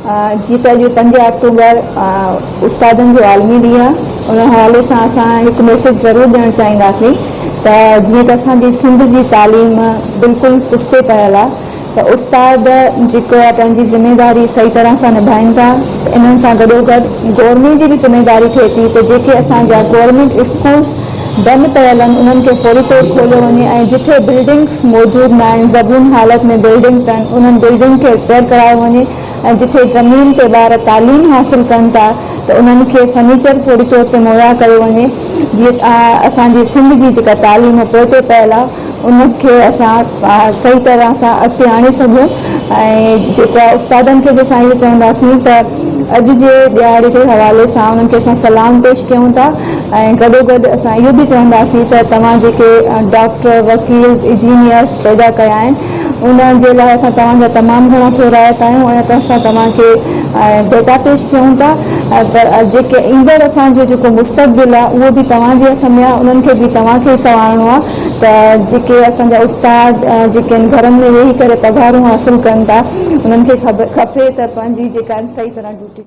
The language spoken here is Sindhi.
جيئن ته اڄ پنج آڪٽوبر استادن جو عالمي ڏينهن آهي ان حوالي سان اسان هڪ ميسيج ضرور ڏيڻ چاهينداسين ته جيئن ته اسان جي سنڌ جي تعليم بلڪل پٺتي پيل آهي ته استاد جيڪو آهي پنهنجي ذميواري صحيح طرح سان نڀائين ٿا ته انهن سان گڏوگڏ گورنمينٽ جي به ذميواري ٿئي ٿي ته جيڪي اسان جا گورنمينٽ اسڪولس بند پيل آهن انهن کي فوري طور کوليو وڃي ۽ جٿي بلڊنگس موجود نه آهن زبون حالت ۾ بلڊنگس آهن انهن بلڊنگ کي رپيئر ڪرايو وڃي ۽ جٿي زمين تي ٻار تعليم حاصل ڪن ٿا ته انهن کي فرنيچر فوري طور تي مهيا ڪيو وڃي جيئن اسان جي سنڌ جي جيڪا تعليم پوئتي پيل آهي ان کي اسان صحيح طرح سان اڳتي آڻي سگهون ۽ جيڪو آهي استادن کي به اسان اهو چونداسين ته اڄ جي ڏهاڙي جي حوالي سان انهن کي اسان سلام پيش ڪيون ٿا ۽ گڏو گڏ اسان اهو به چونداسين ته توهان جيڪي ڊاڪٽر وڪيلز انجنيئرس پيدا ڪيا آهن ان جي لاء اسان توهان جا تمام گهڻا ٿورائتا آهيون ۽ اسان توهان کي ڀيٽا پيش ڪيون ٿا پر جيڪي ايندڙ اسان جو جيڪو مستقبل آهي اهو به توهان جي هٿ ۾ آهي انهن کي به توهان کي ئي سنوارڻو آهي ته جيڪي اسان جا استاد جيڪي آهن گهرن ۾ ويهي ڪري پگهارون حاصل ڪن ٿا انهن کي کپي ته پنهنجي جيڪا صحيح طرح ڊيوٽي.